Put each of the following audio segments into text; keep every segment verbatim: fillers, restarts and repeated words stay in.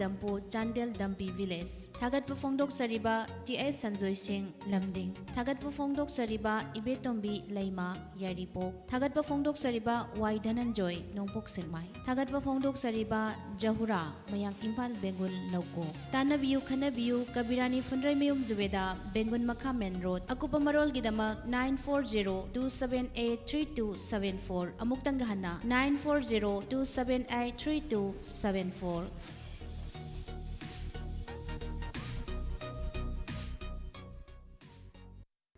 ꯖꯝꯄꯨ, Chandel ꯗꯝꯄꯤ village. ꯊꯥꯒꯠꯄ ꯐꯣꯡꯗꯣꯛꯆꯔꯤꯕ T ꯑꯦꯁ ꯁꯟꯖꯣꯏ ꯁꯤꯡ, ꯂꯝꯗꯤꯡ꯫ ꯊꯥꯒꯠꯄ ꯐꯣꯡꯗꯣꯛꯆꯔꯤꯕ ꯏꯕꯦꯇꯣꯝꯕꯤ ꯂꯩꯃ, ꯌꯥꯏꯔꯤꯄꯣꯛ꯫ ꯊꯥꯒꯠꯄ ꯐꯣꯡꯗꯣꯛꯆꯔꯤꯕ ꯋꯥꯏ ꯙꯅꯟꯖꯣꯏ, ꯅꯣꯡꯄꯣꯛ ꯁꯦꯛꯃꯥꯏ꯫ ꯊꯥꯒꯠꯄ ꯐꯣꯡꯗꯣꯛꯆꯔꯤꯕ ꯖꯍꯨꯔꯥ, ꯃꯌꯥꯡ ꯏꯝꯐꯥꯜ ꯕꯦꯡꯒꯨꯜ ꯂꯧꯀꯣ꯫ ꯇꯥꯟꯅꯕꯤꯌꯨ ꯈꯟꯅꯕꯤꯌꯨ ꯀꯕꯤꯔꯥꯅꯤ ꯐꯨꯟꯗ꯭ꯔꯩꯃꯌꯨꯝ ꯖꯨꯕꯦꯗꯥ, ꯕꯦꯡꯒꯨꯜ ꯃꯈꯥ ꯃꯦꯟ ꯔꯣꯗ꯫ ꯑꯀꯨꯞꯄ ꯃꯔꯣꯜꯒꯤꯗꯃꯛ nine four zero two seven eight three two seven four꯫ ꯑꯃꯨꯛꯇꯪꯒ ꯍꯟꯅ, nine four zero two seven eight three two seven four꯫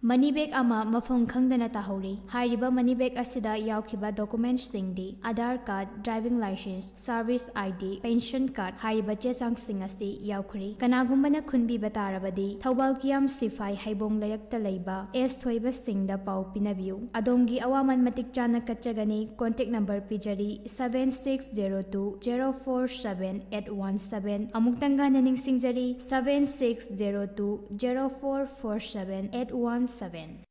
ꯃꯅꯤ ꯕꯦꯒ ꯑꯃ ꯃꯐꯝ ꯈꯪꯗꯅ ꯇꯥꯍꯧꯔꯤ꯫ ꯍꯥꯏꯔꯤꯕ ꯃꯅꯤ ꯕꯦꯒ ꯑꯁꯤꯗ ꯌꯥꯎꯈꯤꯕ ꯗꯣꯀꯨꯃꯦꯟꯠꯁꯤꯡꯗꯤ Aadhaar card, driving licence, service I D, pension card ꯍꯥꯏꯔꯤꯕ ꯆꯦ ꯆꯥꯡꯁꯤꯡ ꯑꯁꯤ ꯌꯥꯎꯈ꯭ꯔꯦ꯫ ꯀꯅꯥꯒꯨꯝꯕꯅ ꯈꯨꯟꯕꯤꯕ ꯇꯥꯔꯕꯗꯤ ꯊꯧꯕꯥꯜ ꯀꯤꯌꯥꯝ ꯁꯤꯐꯥꯏ ꯍꯩꯕꯣꯡ ꯂꯩꯔꯛꯇ ꯂꯩꯕ ꯑꯦꯁ ꯊꯣꯏꯕ ꯁꯤꯡꯗ ꯄꯥꯎ ꯄꯤꯅꯕꯤꯌꯨ꯫ ꯑꯗꯣꯝꯒꯤ ꯑꯋꯥꯃꯟ ꯃꯇꯤꯛ ꯆꯥꯅ ꯀꯠꯆꯒꯅꯤ꯫ ꯀꯣꯟꯇꯦꯛ ꯅꯝꯕꯔ ꯄꯤꯖꯔꯤ, seven six zero two zero four seven eight one seven꯫ ꯑꯃꯨꯛꯇꯪꯒ ꯍꯟꯅ ꯅꯤꯡꯁꯤꯡꯖꯔꯤ, seven six zero two zero four four seven eight one seven꯫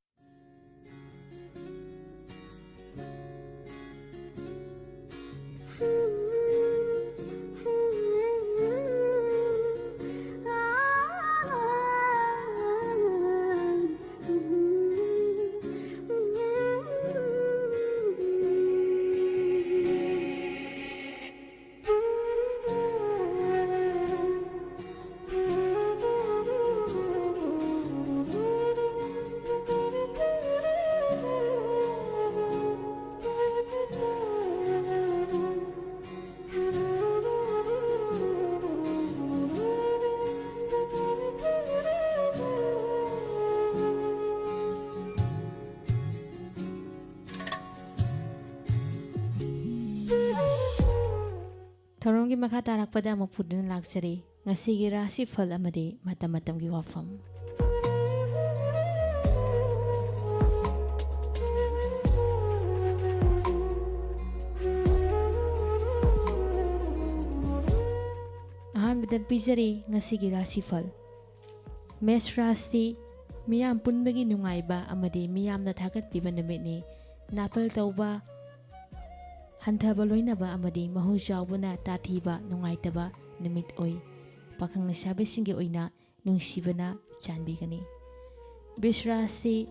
ꯊꯧꯔꯝꯒꯤ ꯃꯈꯥ ꯇꯥꯔꯛꯄꯗ ꯑꯃꯨꯛ ꯄꯨꯗꯨꯅ ꯂꯥꯛꯆꯔꯤ ꯉꯁꯤꯒꯤ ꯔꯥꯁꯤꯐꯜ ꯑꯃꯗꯤ ꯃꯇꯝ ꯃꯇꯝꯒꯤ ꯋꯥꯐꯝ꯫ ꯑꯍꯥꯟꯕꯗ ꯄꯤꯖꯔꯤ ꯉꯁꯤꯒꯤ ꯔꯥꯁꯤꯐꯜ꯫ ꯃꯦꯁ ꯔꯥꯁꯤ ꯃꯤꯌꯥꯝ ꯄꯨꯟꯕꯒꯤ ꯅꯨꯡꯉꯥꯏꯕ ꯑꯃꯗꯤ ꯃꯤꯌꯥꯝꯅ ꯊꯥꯒꯠꯄꯤꯕ ꯅꯨꯃꯤꯠꯅꯤ꯫ ꯅꯥꯄꯜ ꯇꯧꯕ, ꯍꯟꯊꯕ ꯂꯣꯏꯅꯕ ꯑꯃꯗꯤ ꯃꯍꯨ ꯆꯥꯎꯕꯅ ꯇꯥꯊꯤꯕ ꯅꯨꯡꯉꯥꯏꯇꯕ ꯅꯨꯃꯤꯠ ꯑꯣꯏ꯫ ꯄꯥꯈꯪ ꯂꯩꯁꯥꯕꯤꯁꯤꯡꯒꯤ ꯑꯣꯏꯅ ꯅꯨꯡꯁꯤꯕꯅ ꯆꯥꯟꯕꯤꯒꯅꯤ꯫ ꯕꯤꯁ ꯔꯥꯁꯤ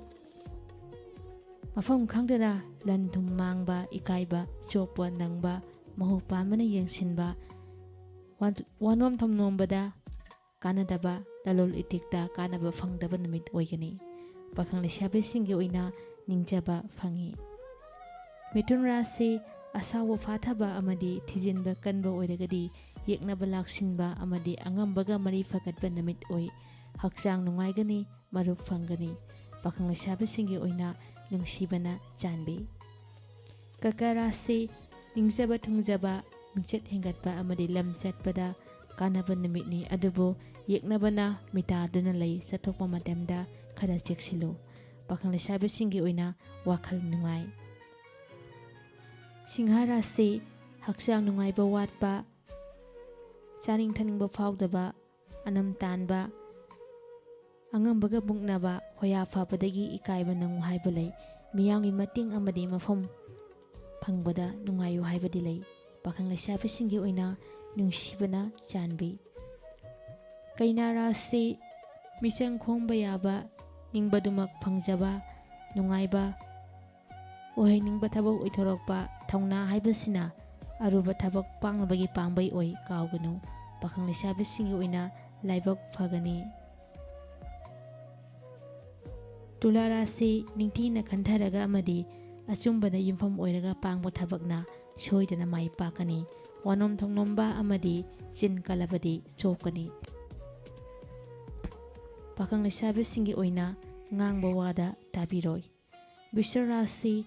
ꯃꯐꯝ ꯈꯪꯗꯅ ꯂꯟ ꯊꯨꯝ ꯃꯥꯡꯕ, ꯏꯀꯥꯏꯕ, ꯆꯣꯞꯄ ꯅꯪꯕ, ꯃꯍꯨ ꯄꯥꯟꯕꯅ ꯌꯦꯡꯁꯤꯟꯕ, ꯋꯥꯟ-, ꯋꯥꯅꯣꯝ ꯊꯝꯅꯣꯝꯕꯗ ꯀꯥꯟꯅꯗꯕ, ꯂꯂꯣꯟ ꯏꯇꯤꯛꯇ ꯀꯥꯟꯅꯕ ꯐꯪꯗꯕ ꯅꯨꯃꯤꯠ ꯑꯣꯏꯒꯅꯤ꯫ ꯄꯥꯈꯪ ꯂꯩꯁꯥꯕꯤꯁꯤꯡꯒꯤ ꯑꯣꯏꯅ ꯅꯤꯡꯖꯕ ꯐꯪꯏ꯫ ꯃꯤꯊꯨꯟ ꯔꯥꯁꯤ ꯑꯁꯥꯎꯕ ꯐꯥꯊꯕ ꯑꯃꯗꯤ ꯊꯤꯖꯤꯟꯕ ꯀꯟꯕ ꯑꯣꯏꯔꯒꯗꯤ ꯌꯦꯛꯅꯕ ꯂꯥꯛꯁꯤꯟꯕ ꯑꯃꯗꯤ ꯑꯉꯝꯕꯒ ꯃꯔꯤ ꯐꯒꯠꯄ ꯅꯨꯃꯤꯠ ꯑꯣꯏ꯫ ꯍꯛꯆꯥꯡ ꯅꯨꯡꯉꯥꯏꯒꯅꯤ, ꯃꯔꯨꯞ ꯐꯪꯒꯅꯤ꯫ ꯄꯥꯈꯪ ꯂꯩꯁꯥꯕꯤꯁꯤꯡꯒꯤ ꯑꯣꯏꯅ ꯅꯨꯡꯁꯤꯕꯅ ꯆꯥꯟꯕꯤ꯫ ꯀꯔꯀꯥ ꯔꯥꯁꯤ ꯅꯤꯡꯖꯕ ꯊꯨꯡꯖꯕ, ꯃꯤꯡꯆꯠ ꯍꯦꯟꯒꯠꯄ ꯑꯃꯗꯤ ꯂꯝ ꯆꯠꯄꯗ ꯀꯥꯟꯅꯕ ꯅꯨꯃꯤꯠꯅꯤ, ꯑꯗꯨꯕꯨ ꯌꯦꯛꯅꯕꯅ ꯃꯤꯇꯥꯗꯨꯅ ꯂꯩ, ꯆꯠꯊꯣꯛꯄ ꯃꯇꯝꯗ ꯈꯔ ꯆꯦꯛꯁꯤꯜꯂꯨ꯫ ꯄꯥꯈꯪ ꯂꯩꯁꯥꯕꯤꯁꯤꯡꯒꯤ ꯑꯣꯏꯅ ꯋꯥꯈꯜ ꯅꯨꯡꯉꯥꯏ꯫ ꯁꯤꯡꯍ ꯔꯥꯁꯤ ꯍꯛꯆꯥꯡ ꯅꯨꯡꯉꯥꯏꯕ ꯋꯥꯠꯄ, ꯆꯥꯅꯤꯡ ꯊꯛꯅꯤꯡꯕ ꯐꯥꯎꯗꯕ, ꯑꯅꯝ ꯇꯥꯟꯕ, ꯑꯉꯝꯕꯒ ꯃꯨꯛꯅꯕ, ꯍꯣꯌꯥ ꯐꯕꯗꯒꯤ ꯏꯀꯥꯏꯕ ꯅꯪꯉꯨ ꯍꯥꯏꯕ ꯂꯩ꯫ ꯃꯤꯌꯥꯝꯒꯤ ꯃꯇꯦꯡ ꯑꯃꯗꯤ ꯃꯐꯝ ꯐꯪꯕꯗ ꯅꯨꯡꯉꯥꯏꯌꯨ ꯍꯥꯏꯕꯗꯤ ꯂꯩ꯫ ꯄꯥꯈꯪ ꯂꯩꯁꯥꯕꯤꯁꯤꯡꯒꯤ ꯑꯣꯏꯅ ꯅꯨꯡꯁꯤꯕꯅ ꯆꯥꯟꯕꯤ꯫ ꯀꯩꯅꯥ ꯔꯥꯁꯤ ꯃꯤꯆꯪ ꯈꯣꯝꯕ ꯌꯥꯕ, ꯅꯤꯡꯕꯗꯨꯃꯛ ꯐꯪꯖꯕ, ꯅꯨꯡꯉꯥꯏꯕ, ꯑꯣꯏꯍꯟꯅꯤꯡꯕ ꯊꯕꯛ ꯑꯣꯏꯊꯣꯔꯛꯄ, ꯊꯧꯅꯥ ꯍꯥꯏꯕꯁꯤꯅ ꯑꯔꯨꯕ ꯊꯕꯛ ꯄꯥꯡꯅꯕꯒꯤ ꯄꯥꯝꯕꯩ ꯑꯣꯏ, ꯀꯥꯎꯒꯅꯨ꯫ ꯄꯥꯈꯪ ꯂꯩꯁꯥꯕꯤꯁꯤꯡꯒꯤ ꯑꯣꯏꯅ ꯂꯥꯏꯕꯛ ꯐꯒꯅꯤ꯫ ꯇꯨꯂꯥ ꯔꯥꯁꯤ ꯅꯤꯡꯊꯤꯅ ꯈꯟꯊꯔꯒ ꯑꯃꯗꯤ ꯑꯆꯨꯝꯕꯗ ꯌꯨꯝꯐꯝ ꯑꯣꯏꯔꯒ ꯄꯥꯡꯕ ꯊꯕꯛꯅ ꯁꯣꯏꯗꯅ ꯃꯥꯏ ꯄꯥꯛꯀꯅꯤ꯫ ꯋꯥꯅꯣꯝ ꯊꯣꯡꯅꯣꯝꯕ ꯑꯃꯗꯤ ꯆꯤꯟ ꯀꯜꯂꯕꯗꯤ ꯆꯣꯞꯀꯅꯤ꯫ ꯄꯥꯈꯪ ꯂꯩꯁꯥꯕꯤꯁꯤꯡꯒꯤ ꯑꯣꯏꯅ ꯉꯥꯡꯕ ꯋꯥꯗ ꯇꯥꯕꯤꯔꯣꯏ꯫ ꯕꯤꯁ꯭ꯋ ꯔꯥꯁꯤ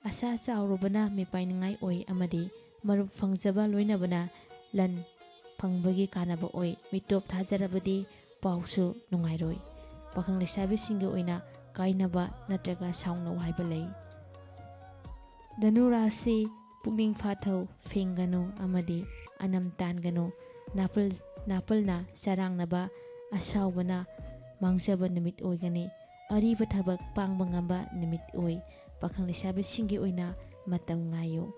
ꯑꯁꯥ ꯆꯥꯎꯔꯨꯕꯅ ꯃꯤꯄꯥꯏꯅꯤꯡꯉꯥꯏ ꯑꯣꯏ ꯑꯃꯗꯤ ꯃꯔꯨꯞ ꯐꯪꯖꯕ ꯂꯣꯏꯅꯕꯅ ꯂꯟ ꯐꯪꯕꯒꯤ ꯀꯥꯟꯅꯕ ꯑꯣꯏ꯫ ꯃꯤꯇꯣꯞ ꯊꯥꯖꯔꯕꯗꯤ ꯄꯥꯎꯁꯨ ꯅꯨꯡꯉꯥꯏꯔꯣꯏ꯫ ꯄꯥꯈꯪ ꯂꯩꯁꯥꯕꯤꯁꯤꯡꯒꯤ ꯑꯣꯏꯅ ꯀꯥꯏꯅꯕ ꯅꯠꯇ꯭ꯔꯒ ꯁꯥꯎꯅꯧ ꯍꯥꯏꯕ ꯂꯩ꯫ ꯙꯅꯨ ꯔꯥꯁꯤ ꯄꯨꯛꯅꯤꯡ ꯐꯥꯊꯧ, ꯐꯤꯡꯒꯅꯨ ꯑꯃꯗꯤ ꯑꯅꯝ ꯇꯥꯟꯒꯅꯨ꯫ ꯅꯥꯄꯜ-, ꯅꯥꯄꯜꯅ ꯆꯔꯥꯡꯅꯕ, ꯑꯁꯥꯎꯕꯅ ꯃꯥꯡꯖꯕ ꯅꯨꯃꯤꯠ ꯑꯣꯏꯒꯅꯤ꯫ ꯑꯔꯤꯕ ꯊꯕꯛ ꯄꯥꯡꯕ ꯉꯝꯕ ꯅꯨꯃꯤꯠ ꯑꯣꯏ꯫ ꯄꯥꯈꯪ ꯂꯩꯁꯥꯕꯤꯁꯤꯡꯒꯤ ꯑꯣꯏꯅ ꯃꯇꯝ ꯉꯥꯏꯌꯨ꯫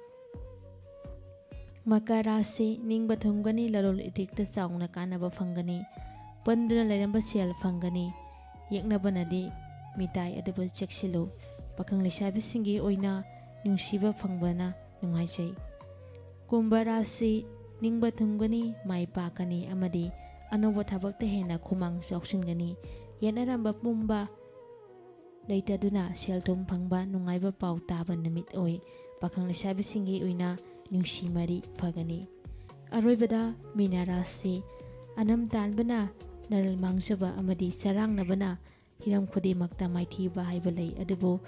ꯃꯀꯔ ꯔꯥꯁꯤ, ꯅꯤꯡꯕ ꯊꯨꯡꯒꯅꯤ, ꯂꯂꯣꯟ ꯏꯇꯤꯛꯇ ꯆꯥꯎꯅ ꯀꯥꯟꯅꯕ ꯐꯪꯒꯅꯤ, ꯄꯟꯗꯨꯅ ꯂꯩꯔꯝꯕ ꯁꯦꯜ ꯐꯪꯒꯅꯤ, ꯌꯦꯛꯅꯕꯅꯗꯤ ꯃꯤꯇꯥꯏ ꯑꯗꯨꯕꯨ ꯆꯦꯛꯁꯤꯜꯂꯨ꯫ ꯄꯥꯈꯪ ꯂꯩꯁꯥꯕꯤꯁꯤꯡꯒꯤ ꯑꯣꯏꯅ ꯅꯨꯡꯁꯤꯕ ꯐꯪꯕꯅ ꯅꯨꯡꯉꯥꯏꯖꯩ꯫ ꯀꯨꯝꯚ ꯔꯥꯁꯤ, ꯅꯤꯡꯕ ꯊꯨꯡꯒꯅꯤ, ꯃꯥꯏ ꯄꯥꯛꯀꯅꯤ ꯑꯃꯗꯤ ꯑꯅꯧꯕ ꯊꯕꯛꯇ ꯍꯦꯟꯅ ꯈꯨꯃꯥꯡ ꯆꯥꯎꯁꯤꯟꯒꯅꯤ꯫ ꯌꯦꯠꯅꯔꯝꯕ ꯄꯨꯝꯕ ꯂꯩꯇꯗꯨꯅ ꯁꯦꯜ ꯊꯨꯝ ꯐꯪꯕ ꯅꯨꯡꯉꯥꯏꯕ ꯄꯥꯎ ꯇꯥꯕ ꯅꯨꯃꯤꯠ ꯑꯣꯏ꯫ ꯄꯥꯈꯪ ꯂꯩꯁꯥꯕꯤꯁꯤꯡꯒꯤ ꯑꯣꯏꯅ ꯅꯨꯡꯁꯤ ꯃꯔꯤ ꯐꯒꯅꯤ꯫ ꯑꯔꯣꯏꯕꯗ ꯃꯤꯅ ꯔꯥꯁꯤ, ꯑꯅꯝ ꯇꯥꯟꯕꯅ ꯅꯔꯜ ꯃꯥꯡꯖꯕ ꯑꯃꯗꯤ ꯆꯔꯥꯡꯅꯕꯅ ꯍꯤꯔꯝ ꯈꯨꯗꯤꯡꯃꯛꯇ ꯃꯥꯏꯊꯤꯕ ꯍꯥꯏꯕ ꯂꯩ, ꯑꯗꯨꯕꯨ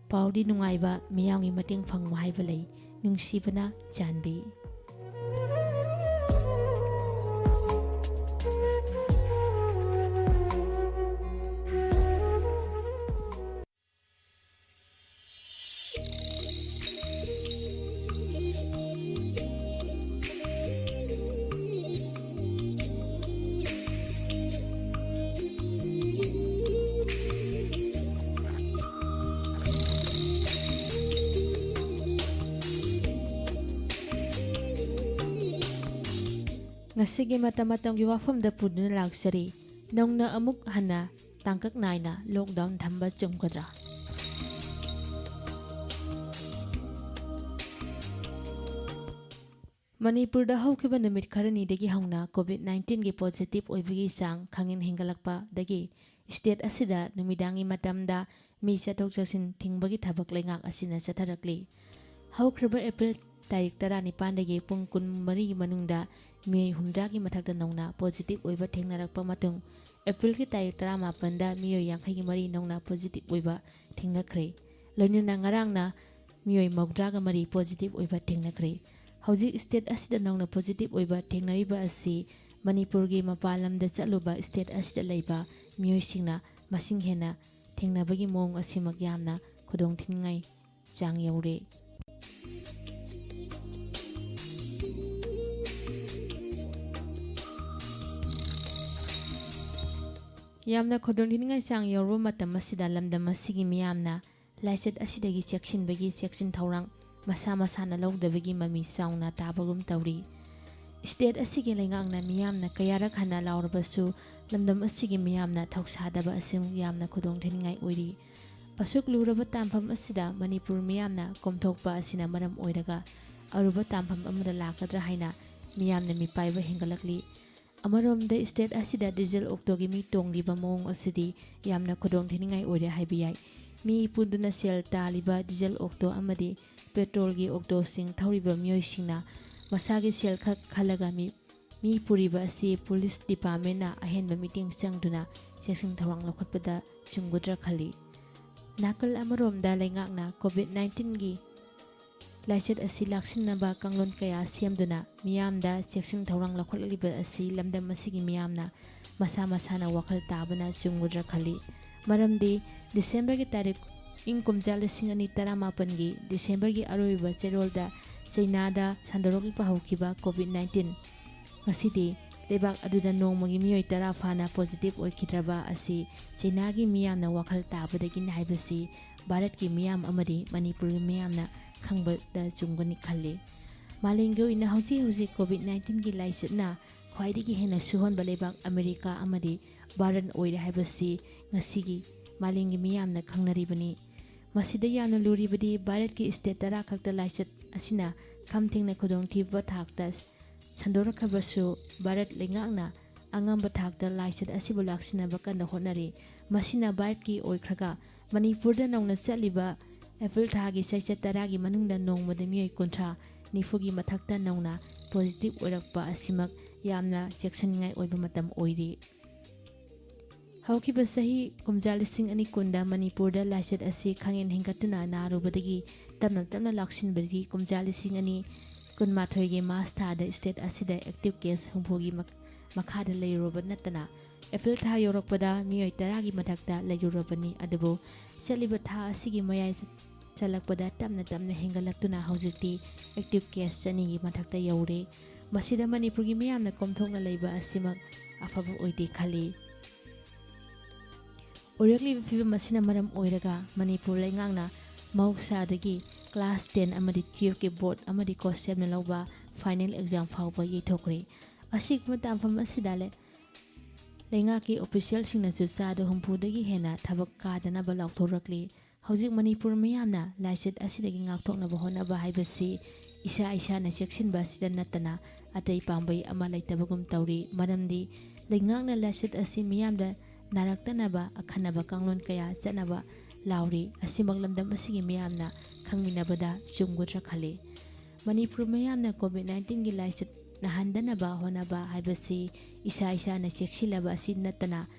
ꯄꯥꯎꯗꯤ ꯅꯨꯡꯉꯥꯏꯕ, ꯃꯤꯌꯥꯝꯒꯤ ꯃꯇꯦꯡ ꯐꯪꯕ ꯍꯥꯏꯕ ꯂꯩ꯫ ꯅꯨꯡꯁꯤꯕꯅ ꯆꯥꯟꯕꯤ꯫ ꯉꯁꯤꯒꯤ ꯃꯇꯝ ꯃꯇꯝꯒꯤ ꯋꯥꯐꯝꯗ ꯄꯨꯗꯨꯅ ꯂꯥꯛꯆꯔꯤ꯫ ꯅꯧꯅ ꯑꯃꯨꯛ ꯍꯟꯅ ꯇꯥꯡꯀꯛ ꯅꯥꯏꯅ ꯂꯣꯛꯗꯥꯎꯟ ꯊꯝꯕ ꯆꯨꯝꯒꯗ꯭ꯔꯥ? ꯃꯅꯤꯄꯨꯔꯗ ꯍꯧꯈꯤꯕ ꯅꯨꯃꯤꯠ ꯈꯔꯅꯤꯗꯒꯤ ꯍꯧꯅ ꯀꯣꯚꯤꯗ ꯅꯥꯏꯟꯇꯤꯟꯒꯤ ꯄꯣꯖꯤꯇꯤꯚ ꯑꯣꯏꯕꯒꯤ ꯆꯥꯡ ꯈꯪꯍꯦꯟ ꯍꯦꯟꯒꯠꯂꯛꯄꯗꯒꯤ ꯁ꯭ꯇꯦꯠ ꯑꯁꯤꯗ ꯅꯨꯃꯤꯗꯥꯡꯒꯤ ꯃꯇꯝꯗ ꯃꯤ ꯆꯠꯊꯣꯛ ꯆꯠꯁꯤꯟ ꯊꯤꯡꯕꯒꯤ ꯊꯕꯛ ꯂꯩꯉꯥꯛ ꯑꯁꯤꯅ ꯆꯠꯊꯔꯛꯂꯤ꯫ ꯍꯧꯈ꯭ꯔꯕ ꯑꯦꯄ꯭ꯔꯤꯜ ꯇꯥꯔꯤꯛ ꯇꯔꯥꯅꯤꯄꯥꯟꯗꯒꯤ ꯄꯨꯡ ꯀꯨꯟꯃꯔꯤꯒꯤ ꯃꯅꯨꯡꯗ ꯃꯤꯑꯣꯏ ꯍꯨꯝꯗ꯭ꯔꯥꯒꯤ ꯃꯊꯛꯇ ꯅꯧꯅ ꯄꯣꯖꯤꯇꯤꯚ ꯑꯣꯏꯕ ꯊꯦꯡꯅꯔꯛꯄ ꯃꯇꯨꯡ, ꯑꯦꯄ꯭ꯔꯤꯜꯒꯤ ꯇꯥꯔꯤꯛ ꯇꯔꯥꯃꯥꯄꯟꯗ ꯃꯤꯑꯣꯏ ꯌꯥꯡꯈꯩꯒꯤ ꯃꯔꯤ ꯅꯧꯅ ꯄꯣꯖꯤꯇꯤꯚ ꯑꯣꯏꯕ ꯊꯦꯡꯅꯈ꯭ꯔꯦ꯫ ꯂꯣꯏꯅꯅ ꯉꯔꯥꯡꯅ ꯃꯤꯑꯣꯏ ꯃꯧꯗ꯭ꯔꯥꯒ ꯃꯔꯤ ꯄꯣꯖꯤꯇꯤꯚ ꯑꯣꯏꯕ ꯊꯦꯡꯅꯈ꯭ꯔꯦ꯫ ꯍꯧꯖꯤꯛ ꯁ꯭ꯇꯦꯠ ꯑꯁꯤꯗ ꯅꯧꯅ ꯄꯣꯖꯤꯇꯤꯚ ꯑꯣꯏꯕ ꯊꯦꯡꯅꯔꯤꯕ ꯑꯁꯤ ꯃꯅꯤꯄꯨꯔꯒꯤ ꯃꯄꯥꯟ ꯂꯝꯗ ꯆꯠꯂꯨꯕ ꯁ꯭ꯇꯦꯠ ꯑꯁꯤꯗ ꯂꯩꯕ ꯃꯤꯑꯣꯏꯁꯤꯡꯅ ꯃꯁꯤꯡ ꯍꯦꯟꯅ ꯊꯦꯡꯅꯕꯒꯤ ꯃꯑꯣꯡ ꯑꯁꯤꯃꯛ ꯌꯥꯝꯅ ꯈꯨꯗꯣꯡ ꯊꯤꯅꯤꯡꯉꯥꯏ ꯆꯥꯡ ꯌꯧꯔꯦ꯫ ꯌꯥꯝꯅ ꯈꯨꯗꯣꯡ ꯊꯤꯅꯤꯡꯉꯥꯏ ꯆꯥꯡ ꯌꯧꯔꯕ ꯃꯇꯝ ꯑꯁꯤꯗ ꯂꯝꯗꯝ ꯑꯁꯤꯒꯤ ꯃꯤꯌꯥꯝꯅ ꯂꯥꯏꯆꯠ ꯑꯁꯤꯗꯒꯤ ꯆꯦꯛꯁꯤꯟꯕꯒꯤ ꯆꯦꯛꯁꯤꯟ ꯊꯧꯔꯥꯡ ꯃꯁꯥ ꯃꯁꯥꯅ ꯂꯧꯗꯕꯒꯤ ꯃꯃꯤ ꯆꯥꯎꯅ ꯇꯥꯕꯒꯨꯝ ꯇꯧꯔꯤ꯫ ꯁ꯭ꯇꯦꯠ ꯑꯁꯤꯒꯤ ꯂꯩꯉꯥꯛꯅ ꯃꯤꯌꯥꯝꯅ ꯀꯌꯥꯔꯛ ꯍꯟꯅ ꯂꯥꯎꯔꯕꯁꯨ ꯂꯝꯗꯝ ꯑꯁꯤꯒꯤ ꯃꯤꯌꯥꯝꯅ ꯊꯧꯁꯥꯗꯕ ꯑꯁꯤ ꯌꯥꯝꯅ ꯈꯨꯗꯣꯡꯊꯤꯅꯤꯡꯉꯥꯏ ꯑꯣꯏꯔꯤ꯫ ꯑꯁꯨꯛ ꯂꯨꯔꯕ ꯇꯥꯟꯐꯝ ꯑꯁꯤꯗ ꯃꯅꯤꯄꯨꯔ ꯃꯤꯌꯥꯝꯅ ꯀꯣꯝꯊꯣꯛꯄ ꯑꯁꯤꯅ ꯃꯔꯝ ꯑꯣꯏꯔꯒ ꯑꯔꯨꯕ ꯇꯥꯟꯐꯝ ꯑꯃꯗ ꯂꯥꯛꯀꯗ꯭ꯔꯥ ꯍꯥꯏꯅ ꯃꯤꯌꯥꯝꯅ ꯃꯤꯄꯥꯏꯕ ꯍꯦꯟꯒꯠꯂꯛꯂꯤ꯫ ꯑꯃꯔꯣꯝꯗ ꯁ꯭ꯇꯦꯠ ꯑꯁꯤꯗ ꯗꯤꯖꯜ ꯑꯣꯛꯇꯣꯒꯤ ꯃꯤ ꯇꯣꯡꯂꯤꯕ ꯃꯑꯣꯡ ꯑꯁꯤꯗꯤ ꯌꯥꯝꯅ ꯈꯨꯗꯣꯡꯊꯤꯅꯤꯡꯉꯥꯏ ꯑꯣꯏꯔꯦ ꯍꯥꯏꯕ ꯌꯥꯏ꯫ ꯃꯤ ꯄꯨꯗꯨꯅ ꯁꯦꯜ ꯇꯥꯜꯂꯤꯕ ꯗꯤꯖꯜ ꯑꯣꯛꯇꯣ ꯑꯃꯗꯤ ꯄꯦꯇ꯭ꯔꯣꯜꯒꯤ ꯑꯣꯛꯇꯣꯁꯤꯡ ꯊꯧꯔꯤꯕ ꯃꯤꯑꯣꯏꯁꯤꯡꯅ ꯃꯁꯥꯒꯤ ꯁꯦꯜ ꯈꯛ ꯈꯜꯂꯒ ꯃꯤ, ꯃꯤ ꯄꯨꯔꯤꯕ ꯑꯁꯤ ꯄꯨꯂꯤꯁ ꯗꯤꯄꯥꯔꯠꯃꯦꯟꯅ ꯑꯍꯦꯟꯕ ꯃꯤꯠꯌꯦꯡ ꯆꯪꯗꯨꯅ ꯆꯦꯛꯁꯤꯟ ꯊꯧꯔꯥꯡ ꯂꯧꯈꯠꯄꯗ ꯆꯨꯝꯒꯗ꯭ꯔꯥ ꯈꯜꯂꯤ꯫ ꯅꯥꯀꯜ ꯑꯃꯔꯣꯝꯗ ꯂꯩꯉꯥꯛꯅ ꯀꯣꯚꯤꯗ ꯅꯥꯏꯟꯇꯤꯟꯒꯤ ꯂꯥꯏꯆꯠ ꯑꯁꯤ ꯂꯥꯛꯁꯤꯟꯅꯕ ꯀꯥꯡꯂꯣꯟ ꯀꯌꯥ ꯁꯦꯝꯗꯨꯅ ꯃꯤꯌꯥꯝꯗ ꯆꯦꯛꯁꯤꯟ ꯊꯧꯔꯥꯡ ꯂꯧꯈꯠꯂꯛꯂꯤꯕ ꯑꯁꯤ ꯂꯝꯗꯝ ꯑꯁꯤꯒꯤ ꯃꯤꯌꯥꯝꯅ ꯃꯁꯥ ꯃꯁꯥꯅ ꯋꯥꯈꯜ ꯇꯥꯕꯅ ꯆꯨꯝꯒꯗ꯭ꯔꯥ ꯈꯜꯂꯤ꯫ ꯃꯔꯝꯗꯤ ꯗꯤꯁꯦꯝꯕꯔꯒꯤ ꯇꯥꯔꯤꯛ, ꯏꯪ ꯀꯨꯝꯖꯥ ꯂꯤꯁꯤꯡ ꯑꯅꯤ ꯇꯔꯥꯃꯥꯄꯟꯒꯤ ꯗꯤꯁꯦꯝꯕꯔꯒꯤ ꯑꯔꯣꯏꯕ ꯆꯦꯔꯣꯜꯗ ꯆꯩꯅꯥꯗ ꯁꯟꯗꯣꯔꯛꯄ ꯍꯧꯈꯤꯕ ꯀꯣꯚꯤꯗ ꯅꯥꯏꯟꯇꯤꯟ, ꯉꯁꯤꯗꯤ ꯂꯩꯕꯥꯛ ꯑꯗꯨꯗ ꯅꯣꯡꯃꯒꯤ ꯃꯤꯑꯣꯏ ꯇꯔꯥ ꯐꯥꯅ ꯄꯣꯖꯤꯇꯤꯚ ꯑꯣꯏꯈꯤꯗ꯭ꯔꯕ ꯑꯁꯤ ꯆꯩꯅꯥꯒꯤ ꯃꯤꯌꯥꯝꯅ ꯋꯥꯈꯜ ꯇꯥꯕꯗꯒꯤꯅꯤ ꯍꯥꯏꯕꯁꯤ ꯚꯥꯔꯠꯀꯤ ꯃꯤꯌꯥꯝ ꯑꯃꯗꯤ ꯃꯅꯤꯄꯨꯔꯒꯤ ꯃꯤꯌꯥꯝꯅ ꯈꯪꯕꯗ ꯆꯨꯝꯒꯅꯤ ꯈꯜꯂꯤ꯫ ꯃꯥꯂꯦꯝꯒꯤ ꯑꯣꯏꯅ ꯍꯧꯖꯤꯛ ꯍꯧꯖꯤꯛ ꯀꯣꯚꯤꯗ ꯅꯥꯏꯟꯇꯤꯟꯒꯤ ꯂꯥꯏꯆꯠꯅ ꯈ꯭ꯋꯥꯏꯗꯒꯤ ꯍꯦꯟꯅ ꯁꯨꯍꯟꯕ ꯂꯩꯕꯥꯛ ꯑꯃꯦꯔꯤꯀꯥ ꯑꯃꯗꯤ ꯚꯥꯔꯠ ꯑꯣꯏꯔꯦ ꯍꯥꯏꯕꯁꯤ ꯉꯁꯤꯒꯤ ꯃꯥꯂꯦꯝꯒꯤ ꯃꯤꯌꯥꯝꯅ ꯈꯪꯅꯔꯤꯕꯅꯤ꯫ ꯃꯁꯤꯗ ꯌꯥꯝꯅ ꯂꯨꯔꯤꯕꯗꯤ ꯚꯥꯔꯠꯀꯤ ꯁ꯭ꯇꯦꯠ ꯇꯔꯥ ꯈꯛꯇ ꯂꯥꯏꯆꯠ ꯑꯁꯤꯅ ꯈꯝ ꯊꯦꯡꯅ ꯈꯨꯗꯣꯡꯊꯤꯕ ꯊꯥꯛꯇ ꯁꯟꯗꯣꯔꯛꯈ꯭ꯔꯕꯁꯨ ꯚꯥꯔꯠ ꯂꯩꯉꯥꯛꯅ ꯑꯉꯝꯕ ꯊꯥꯛꯇ ꯂꯥꯏꯆꯠ ꯑꯁꯤꯕꯨ ꯂꯥꯛꯁꯤꯟꯅꯕ ꯀꯟꯅ ꯍꯣꯠꯅꯔꯤ꯫ ꯃꯁꯤꯅ ꯚꯥꯔꯠꯀꯤ ꯑꯣꯏꯈ꯭ꯔꯒ ꯃꯅꯤꯄꯨꯔꯗ ꯅꯧꯅ ꯆꯠꯂꯤꯕ ꯑꯦꯄ꯭ꯔꯤꯜ ꯊꯥꯒꯤ ꯆꯩꯆꯠ ꯇꯔꯥꯒꯤ ꯃꯅꯨꯡꯗ ꯅꯣꯡꯃꯗ ꯃꯤꯑꯣꯏ ꯀꯨꯟꯊ꯭ꯔꯥ, ꯅꯤꯐꯨꯒꯤ ꯃꯊꯛꯇ ꯅꯧꯅ ꯄꯣꯖꯤꯇꯤꯚ ꯑꯣꯏꯔꯛꯄ ꯑꯁꯤꯃꯛ ꯌꯥꯝꯅ ꯆꯦꯛꯁꯤꯟꯅꯤꯡꯉꯥꯏ ꯑꯣꯏꯕ ꯃꯇꯝ ꯑꯣꯏꯔꯤ꯫ ꯍꯧꯈꯤꯕ ꯆꯍꯤ ꯀꯨꯝꯖꯥ ꯂꯤꯁꯤꯡ ꯑꯅꯤ ꯀꯨꯟꯗ ꯃꯅꯤꯄꯨꯔꯗ ꯂꯥꯏꯆꯠ ꯑꯁꯤ ꯈꯪꯍꯦꯟ ꯍꯦꯟꯒꯠꯇꯨꯅ ꯅꯥꯔꯨꯕꯗꯒꯤ ꯇꯞꯅ ꯇꯞꯅ ꯂꯥꯛꯁꯤꯟꯕꯗꯒꯤ ꯀꯨꯝꯖꯥ ꯂꯤꯁꯤꯡ ꯑꯅꯤ ꯀꯨꯟꯃꯥꯊꯣꯏꯒꯤ ꯃꯥꯔꯆ ꯊꯥꯗ ꯁ꯭ꯇꯦꯠ ꯑꯁꯤꯗ ꯑꯦꯛꯇꯤꯚ ꯀꯦꯁ ꯍꯨꯝꯐꯨꯒꯤ ꯃꯛ-, ꯃꯈꯥꯗ ꯂꯩꯔꯨꯔꯕ ꯅꯠꯇꯅ ꯑꯦꯄ꯭ꯔꯤꯜ ꯊꯥ ꯌꯧꯔꯛꯄꯗ ꯃꯤꯑꯣꯏ ꯇꯔꯥꯒꯤ ꯃꯊꯛꯇ ꯂꯩꯔꯨꯔꯕꯅꯤ꯫ ꯑꯗꯨꯕꯨ ꯆꯠꯂꯤꯕ ꯊꯥ ꯑꯁꯤꯒꯤ ꯃꯌꯥꯏ ꯆꯜꯂꯛꯄꯗ ꯇꯞꯅ ꯇꯞꯅ ꯍꯦꯟꯒꯠꯂꯛꯇꯨꯅ ꯍꯧꯖꯤꯛꯇꯤ ꯑꯦꯛꯇꯤꯚ ꯀꯦꯁ ꯆꯅꯤꯒꯤ ꯃꯊꯛꯇ ꯌꯧꯔꯦ꯫ ꯃꯁꯤꯗ ꯃꯅꯤꯄꯨꯔꯒꯤ ꯃꯤꯌꯥꯝꯅ ꯀꯣꯝꯊꯣꯛꯅ ꯂꯩꯕ ꯑꯁꯤꯃꯛ ꯑꯐꯕ ꯑꯣꯏꯗꯦ ꯈꯜꯂꯤ꯫ ꯑꯣꯏꯔꯛꯂꯤꯕ ꯐꯤꯕꯝ ꯑꯁꯤꯅ ꯃꯔꯝ ꯑꯣꯏꯔꯒ ꯃꯅꯤꯄꯨꯔ ꯂꯩꯉꯥꯛꯅ ꯃꯍꯧꯁꯥꯗꯒꯤ class ten ꯑꯃꯗꯤ twelve ꯀꯤ board ꯑꯃꯗꯤ COHSEB ꯅ ꯂꯧꯕ final exam ꯐꯥꯎꯕ ꯌꯩꯊꯣꯛꯈ꯭ꯔꯦ꯫ ꯑꯁꯤꯒꯨꯝꯕ ꯇꯥꯟꯐꯝ ꯑꯁꯤꯗ ꯂꯩ-, ꯂꯩꯉꯥꯛꯀꯤ official ꯁꯤꯡꯅꯁꯨ ꯆꯥꯗ ꯍꯨꯝꯐꯨꯗꯒꯤ ꯍꯦꯟꯅ ꯊꯕꯛ ꯀꯥꯗꯅꯕ ꯂꯥꯎꯊꯣꯔꯛꯂꯤ꯫ ꯍꯧꯖꯤꯛ ꯃꯅꯤꯄꯨꯔ ꯃꯤꯌꯥꯝꯅ ꯂꯥꯏꯆꯠ ꯑꯁꯤꯗꯒꯤ ꯉꯥꯛꯊꯣꯛꯅꯕ ꯍꯣꯠꯅꯕ ꯍꯥꯏꯕꯁꯤ ꯏꯁꯥ ꯏꯁꯥꯅ ꯆꯦꯛꯁꯤꯟꯕ ꯑꯁꯤꯗ ꯅꯠꯇꯅ ꯑꯇꯩ ꯄꯥꯝꯕꯩ ꯑꯃ ꯂꯩꯇꯕꯒꯨꯝ ꯇꯧꯔꯤ꯫ ꯃꯔꯝꯗꯤ ꯂꯩꯉꯥꯛꯅ ꯂꯥꯏꯆꯠ ꯑꯁꯤ ꯃꯤꯌꯥꯝꯗ ꯅꯥꯔꯛꯇꯅꯕ ꯑꯈꯟꯅꯕ ꯀꯥꯡꯂꯣꯟ ꯀꯌꯥ ꯆꯠꯅꯕ ꯂꯥꯎꯔꯤ꯫ ꯑꯁꯤꯃꯛ ꯂꯝꯗꯝ ꯑꯁꯤꯒꯤ ꯃꯤꯌꯥꯝꯅ ꯈꯪꯃꯤꯟꯅꯕꯗ ꯆꯨꯝꯒꯗ꯭ꯔꯥ ꯈꯜꯂꯤ꯫ ꯃꯅꯤꯄꯨꯔ ꯃꯤꯌꯥꯝꯅ COVID nineteen ꯒꯤ ꯂꯥꯏꯆꯠ ꯅꯥꯍꯟꯗꯅꯕ ꯍꯣꯠꯅꯕ ꯍꯥꯏꯕꯁꯤ ꯏꯁꯥ ꯏꯁꯥꯅ ꯆꯦꯛꯁꯤꯜꯂꯕ ꯑꯁꯤ ꯅꯠꯇꯅ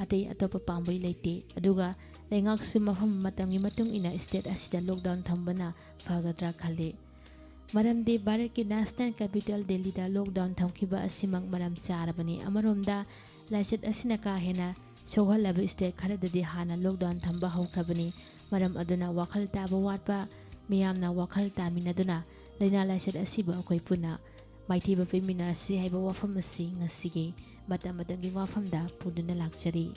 ꯑꯇꯩ ꯑꯇꯣꯞꯄ ꯄꯥꯝꯕꯩ ꯂꯩꯇꯦ꯫ ꯑꯗꯨꯒ ꯂꯩꯉꯥꯛꯁꯨ ꯃꯐꯝ ꯃꯇꯝꯒꯤ ꯃꯇꯨꯡ ꯏꯟꯅ state ꯑꯁꯤꯗ lockdown ꯊꯝꯕꯅ ꯐꯒꯗ꯭ꯔꯥ ꯈꯜꯂꯤ꯫ ꯃꯔꯝꯗꯤ ꯚꯥꯔꯠꯀꯤ National Capital ꯗꯦꯜꯂꯤꯗ lockdown ꯊꯝꯈꯤꯕ ꯑꯁꯤꯃꯛ ꯃꯔꯝ ꯆꯥꯔꯕꯅꯤ꯫ ꯑꯃꯔꯣꯝꯗ ꯂꯥꯏꯆꯠ ꯑꯁꯤꯅ ꯀꯥ ꯍꯦꯟꯅ ꯁꯣꯛꯍꯜꯂꯕ state ꯈꯔꯗꯗꯤ ꯍꯥꯟꯅ lockdown ꯊꯝꯕ ꯍꯧꯈ꯭ꯔꯕꯅꯤ꯫ ꯃꯔꯝ ꯑꯗꯨꯅ ꯋꯥꯈꯜ ꯇꯥꯕ ꯋꯥꯠꯄ ꯃꯤꯌꯥꯝꯅ ꯋꯥꯈꯜ ꯇꯥꯃꯤꯟꯅꯗꯨꯅ ꯂꯥꯏꯅꯥ ꯂꯥꯏꯆꯠ ꯑꯁꯤꯕꯨ ꯑꯩꯈꯣꯏ ꯄꯨꯟꯅ ꯃꯥꯏꯊꯤꯕ ꯄꯤꯃꯤꯟꯅꯔꯁꯤ ꯍꯥꯏꯕ ꯋꯥꯐꯝ ꯑꯁꯤ ꯉꯁꯤꯒꯤ ꯃꯇꯝ ꯃꯇꯝꯒꯤ ꯋꯥꯐꯝꯗ ꯄꯨꯗꯨꯅ ꯂꯥꯛꯆꯔꯤ꯫